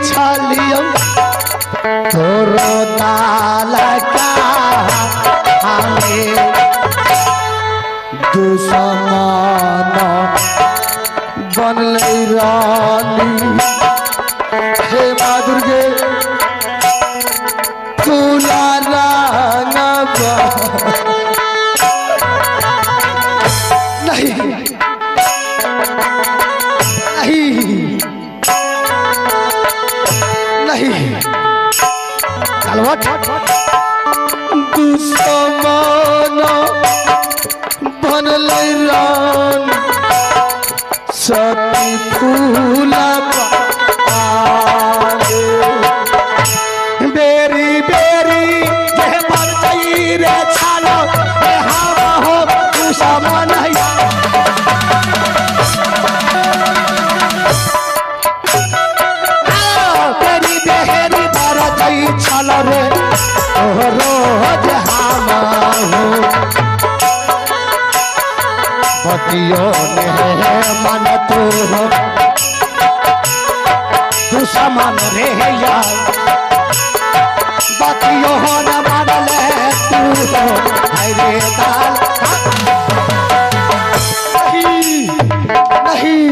छलियौ तोरो दाल का हमें दुश्मन बनलै रानी। हे माँ दुर्गे फूला रंगबा नहीं नहीं नहीं कलवट दुश्मन बनलै रानी सती फूला बेरी बेरी जे मर जाई रे छालो हे हम हो दुश्मन बेरी बेरी मर जाई छालो रे रोज हम हो बतियो ने मन तो हो दुश्मन रे यार बतियो न मानले तू हो हरे दाल नहीं नहीं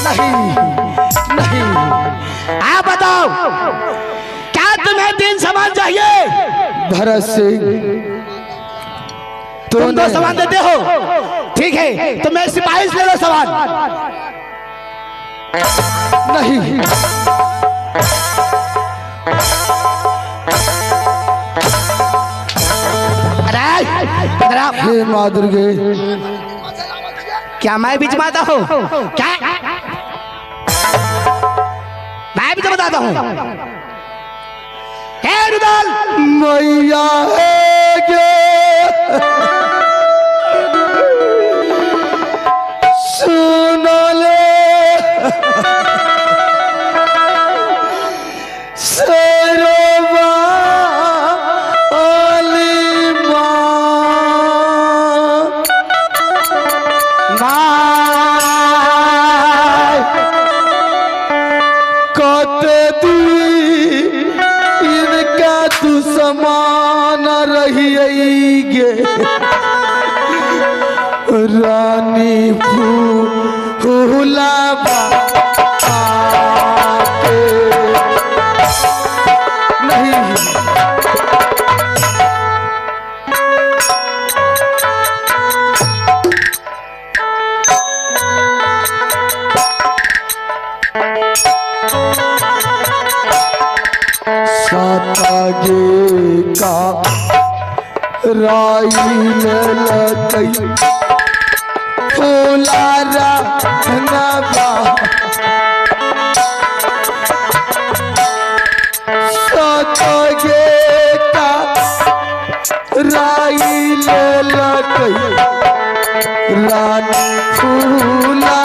नहीं नहीं। आप बताओ क्या तुम्हें 3 सामान चाहिए? भरत सिंह तुम 2 सामान देते हो, ठीक है, तो मैं सिपाही से ले लो सामान। नहीं हे माँ दुर्गे क्या मैं बीच में आता हूँ? क्या मैं भी तो बताता हूँ। हे रुदल मैया गे सुन ले रहिए रानी फूला नहीं सातागे का राई ललकई फूला रंगबा सतगे का राई ललकई रानी फूला।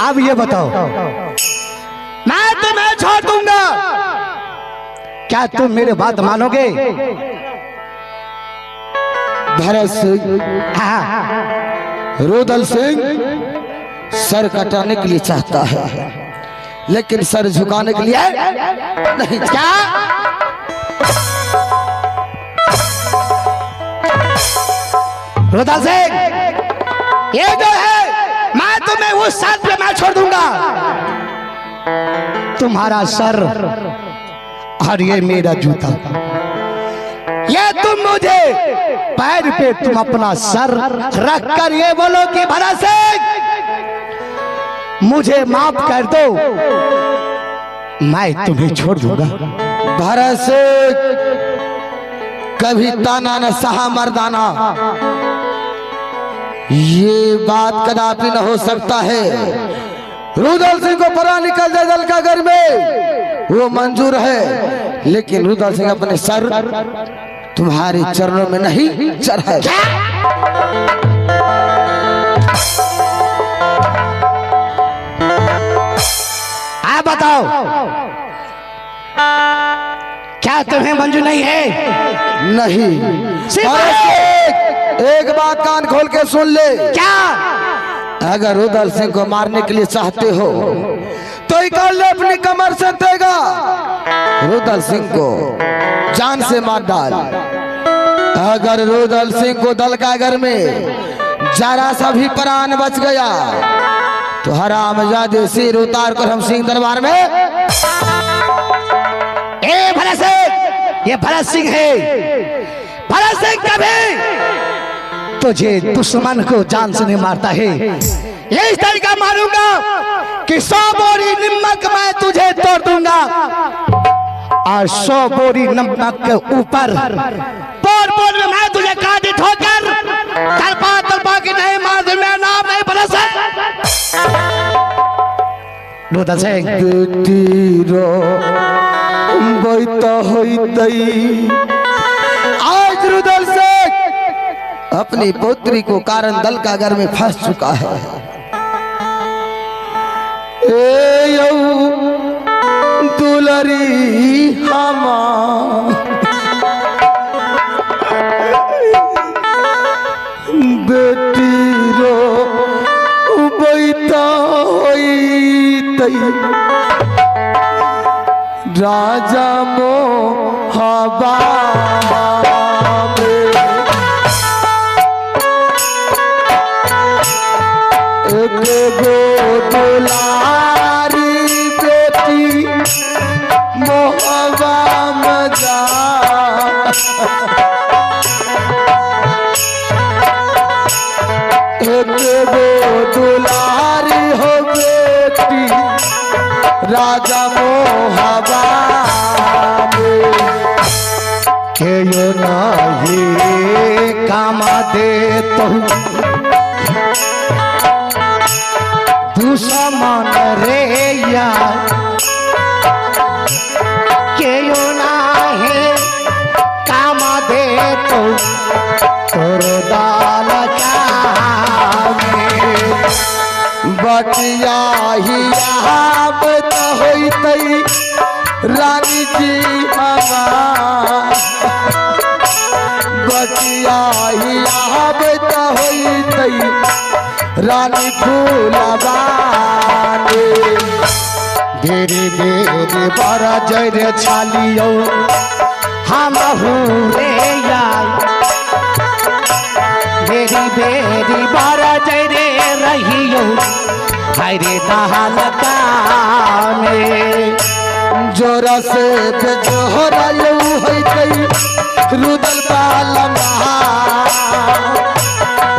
अब ये बताओ मैं तुम्हें छोड़ दूंगा, क्या तुम मेरे बात मानोगे? भरत सिंह रुदल सिंह सर कटाने के लिए चाहता है लेकिन सर झुकाने के लिए नहीं। क्या रुदल सिंह ये जो है मैं तुम्हें उस साथ पे मैं छोड़ दूंगा, तुम्हारा सर और ये मेरा जूता, ये तुम मुझे पैर पे तुम अपना सर रखकर ये बोलो कि भरत सिंह मुझे माफ कर दो, मैं तुम्हें छोड़ दूंगा। भरत सिंह कभी ताना न सहा मर्दाना, ये बात कदापि न हो सकता है। रुदल सिंह को परा निकल जाए दल का घर में वो मंजूर है, लेकिन रुदल सिंह अपने सर तुम्हारे चरणों में नहीं चढ़ाए। आप बताओ क्या तुम्हें मंजूर नहीं है? नहीं। एक बात कान खोल के सुन ले। क्या? अगर रुदल सिंह को मारने के लिए चाहते हो तो निकाल ले अपनी कमर से देगा, रुदल सिंह को जान से मार डाल। अगर रुदल सिंह को दलकागर में जरा सा भी प्राण बच गया तो हरामजादे सिर उतार कर हम सिंह दरबार में। ए भरत सिंह, ये भरत सिंह है। भरत सिंह कभी तुझे दुश्मन को जान से नहीं मारता है। ये इस तरीका मारूंगा कि 100 बोरी नमक मैं तुझे तोड़ दूंगा और 100 बोरी नमक के ऊपर बोर बोर में मैं तुझे काटी ठोकर तड़पा तड़पा के नहीं मार दूं। मेरा नाम नहीं भरत सिंह। रुदल सिंह आज रुदल सिंह अपनी पुत्री को कारण दल का घर में फंस चुका है। ए यौ दुलरी हमा बेटी रो बैता होइतई राजा मोहबा एक गो दुलारी बेटी मोहबा मजा एक गो दुलारी हो बेटी राजा मोहबा के यो नाही कामा दे तो दुश्मन रे यार के यो नाही कामा दे तो तोरो दाल बटिया ही होइतई रानी जी हमार बटिया ही होइतई रानी फूलबानी। बेरी बेरी बड़ा जर छालियो हम रे यार बेरी बेरी बड़ा जरे रहियो हरे दहल में जोरा से जोरा you होइतई रुदल बालमा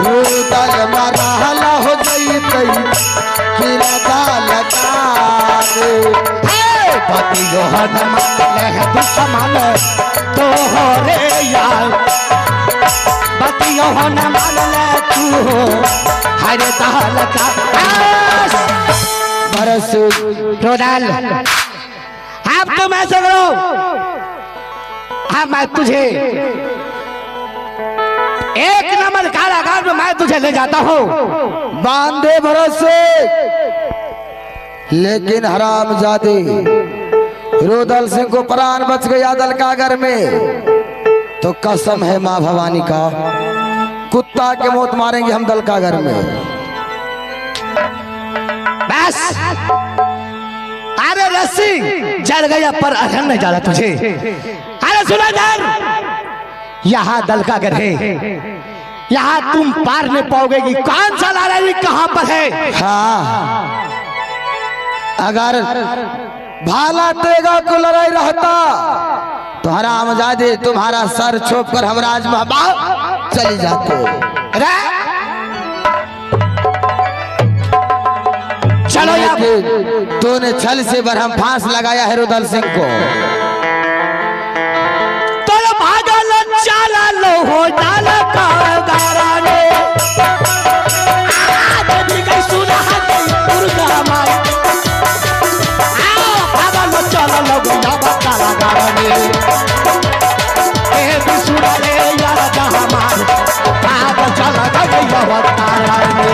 रुदल मरहला हो जइतई किला दाल कारे पतियो हनुमान लह दुश्मन तो हो रे यार बतियो हनुमान ले तू हो हरे दहल का बरस रुदल। अब तुम ऐसे करो, हाँ मैं तुझे एक नंबर कारागार में मैं तुझे ले जाता हूँ। बांधे भरोसे लेकिन हरामजादे रुदल सिंह को प्राण बच गया दलकागर में तो कसम है माँ भवानी का कुत्ता के मौत मारेंगे हम दलकागर में। बस अरे रस्सी जल गया पर अरहन नहीं जाला तुझे। अरे सुना दर, यहाँ दलकागर है, यहाँ तुम पार नहीं पाओगे कि कौन सा लाला कहाँ पर है। हाँ अगर भाला तेगा को लड़ाई रहता तो हरामजादे तुम्हारा सर छोप कर हम राजमहल चले जाते। अरे चलो यार, तूने छल से बरहम फांस लगाया है रुदल सिंह को। तो भागल चाला लो हो डाल का गारा ने आज गई सुना दुर्गा माई आओ भागल चाला लो हो डाल का गारा ने ए बिसुरा रे यार जहां मार भागल चाला गई हो तारा ने।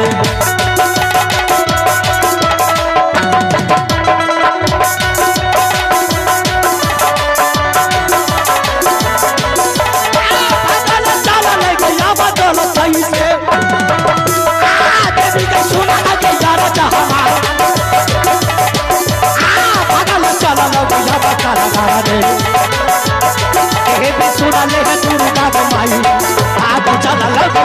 चले है दुर्गा माई आग चल लग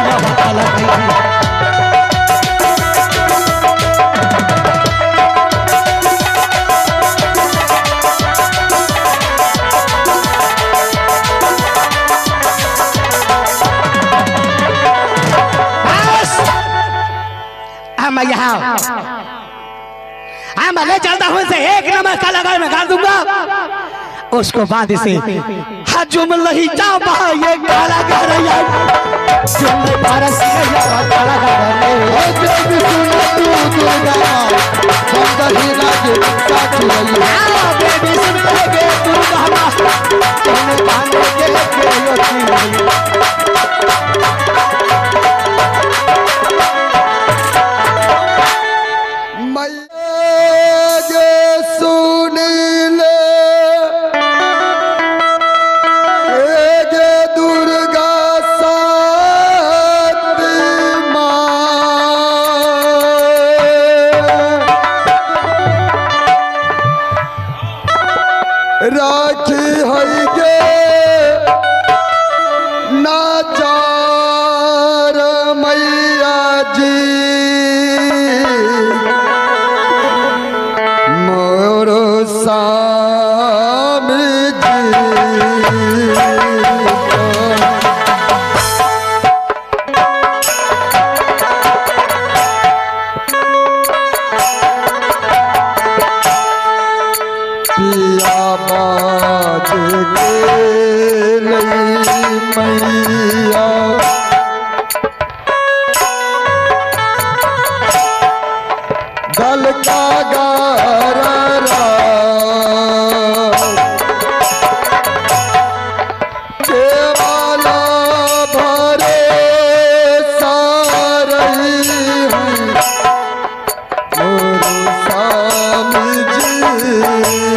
यहाँ मैं ले चलता हूँ इसे एक नंबर का लगा मैं गाड़ दूंगा उसको बाद इसे हजुम नहीं जा ये काला घर जुम भारत काला राखी है गे नाचार मैया जी मोर स्वामी जी पिया बाज के मैया दल का गारा केवाला भरे सारही मोर स्वामी जी।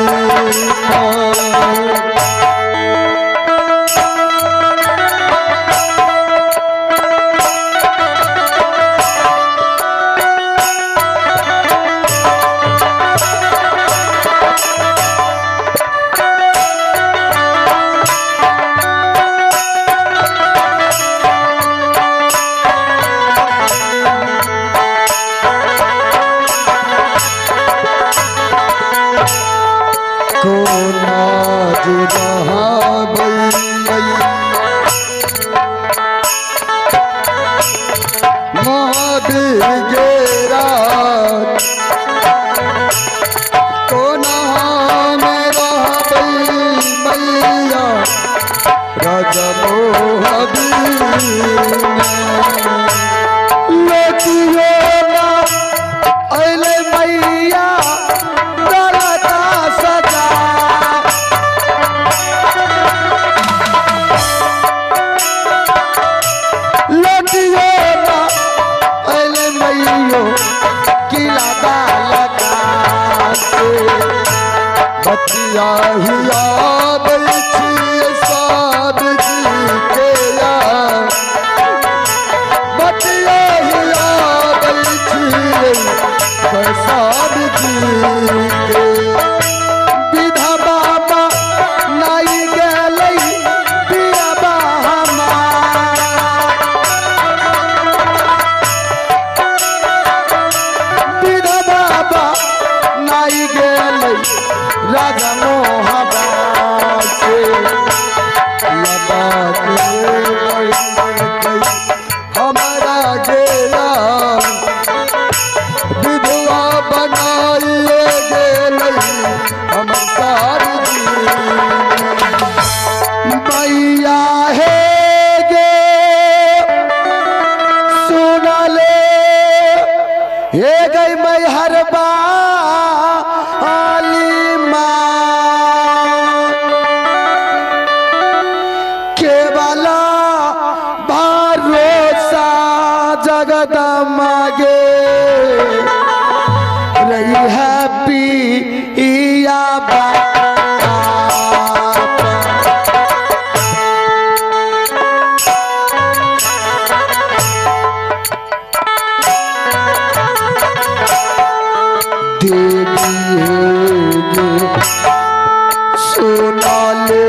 सुना ले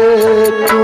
तू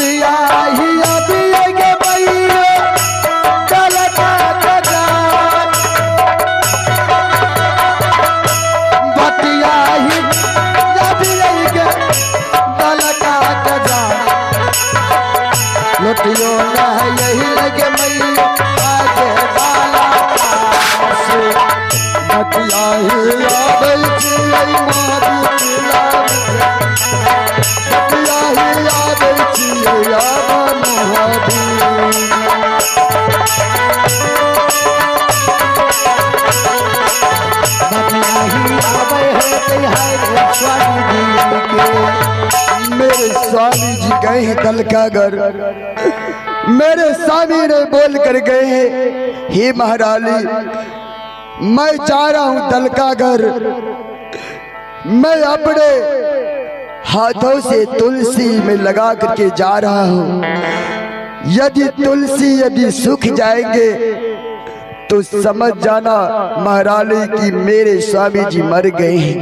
बतिया ही अभी के भैया दलका कजा बतिया ही अभी के दलका कजा लोटियो न यही लगे मैया आगे बाला से बतिया ही आबै छियै माधु पिलाबै बतिया ही आबै छियै आब महादीन। बतिया ही आवे है हरे स्वामी जी के। मेरे स्वामी जी गए हैं दलकागर, मेरे स्वामी ने बोल कर गए हैं हे महारानी मैं जा रहा हूं दलकागर, मैं अपने हाथों से तुलसी में लगा करके जा रहा हूं, यदि तुलसी यदि सूख जाएंगे तो समझ जाना महारानी कि मेरे स्वामी जी मर गए हैं।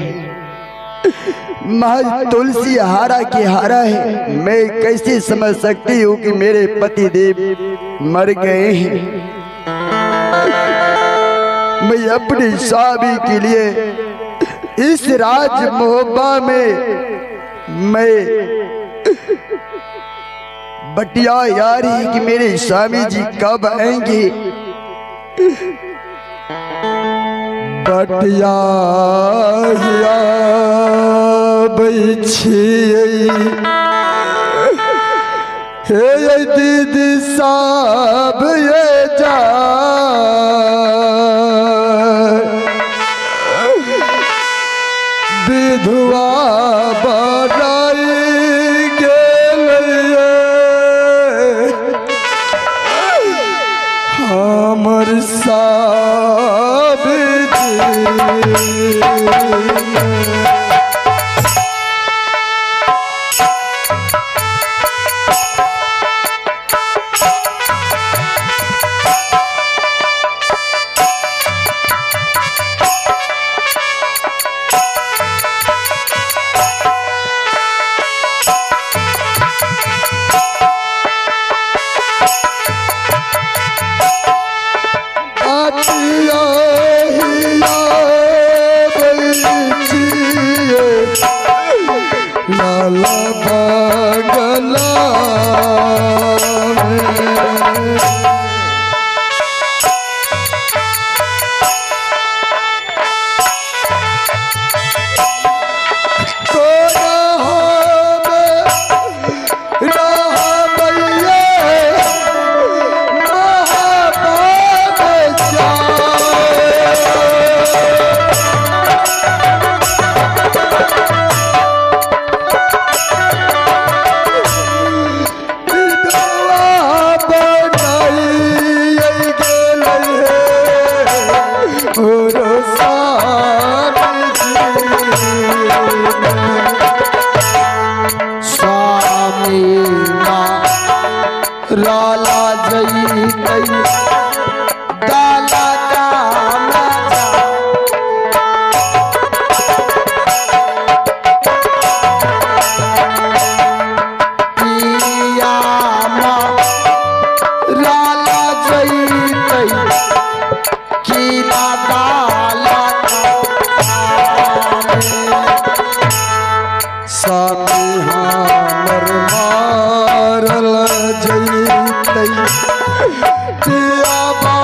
महज तुलसी हारा के हारा है, मैं कैसे समझ सकती हूँ कि मेरे पति देव मर गए हैं। मैं अपने स्वामी के लिए इस राज मोहब्बा में मैं बटिया यारी कि मेरे स्वामी जी कब आएंगे। बटिया छियै हे दीदी साहब ये जा विधवा बनाई गेलैये हमर साहब जी। लाला बगला लाला जई तई दाला का मजा पिया मा लाला जई तई कीला दाला साथी हमर मारल जईतई पिया बा।